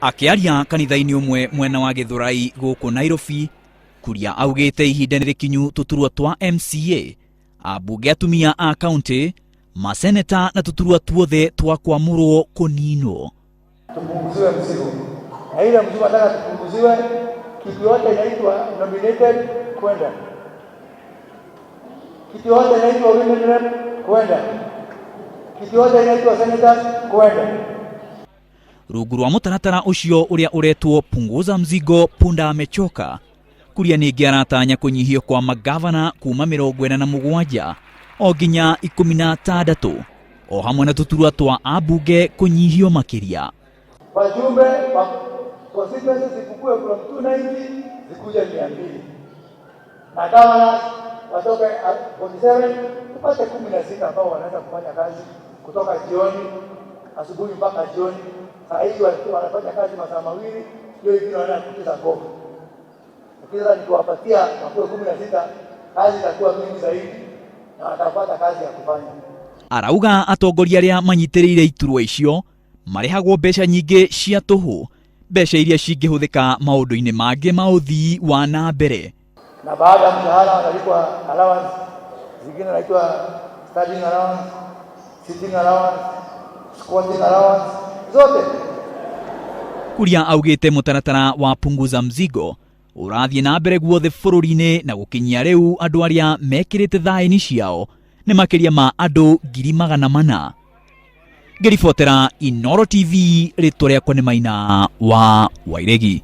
Akĩaria kanitha-inĩ ũmwe mwena wa Gĩthũrai gũkũ Nairobi, Kuria augĩte ihinda nĩ rĩkinyu tũturwa twa MCA, ambunge atumia a kaunti, maseneta na tũturwa tuothe twa kwamũrwo kũninwo. Tupunguziwe mzigo, na ile mzigo nataka tupunguziwe, kitu yote inaitwa nominated kwenda, kitu yote inaitwa women rep kwenda, kitu yote inaitwa senators kwenda. Rungu rwa mũtaratara ũcio ũrĩa ũretwo punguza mzigo punda amechoka, Kuria ningĩ aratanya kũnyihio kwa magavana kuma 47 o nginya 16 o hamwe na tũturwa twa ambunge kũnyihio makĩria. Wajumbe wa constituency zipukue from 290 zikuje 200 na governors watoke 47 tupate 16 ambao wanaweza kufanya kazi kutoka jioni asubuhi mpaka jioni. Saa hizi walikuwa wanafanya kazi masaa mawili, hiyo ingine wanaenda kucheza ngoma. Lakini sasa nikiwapatia wakuwe 16, kazi itakuwa mingi zaidi na watapata kazi ya kufanya. Arauga atongoria arĩa manyitĩrĩire iturwa icio marĩhagwo mbeca nyingĩ cia tũhũ, mbeca iria cingĩhũthĩka maũndũ-inĩ mangĩ ma ũthii wa na mbere. Na baada ya mshahara wanalipwa allowance zingine naitwa studying allowance, sitting allowance, squatting allowance zote. Kuria augĩte mũtaratara wa punguza mzigo ũrathiĩ na mbere guothe bũrũri-inĩ na gũkinyia rĩu andũ arĩa mekĩrĩte thaĩni ciao nĩ makĩria ma andũ 400,000. Ngĩribotera Inooro TV, rĩtwa rĩakwa nĩ Maina wa Wairegi.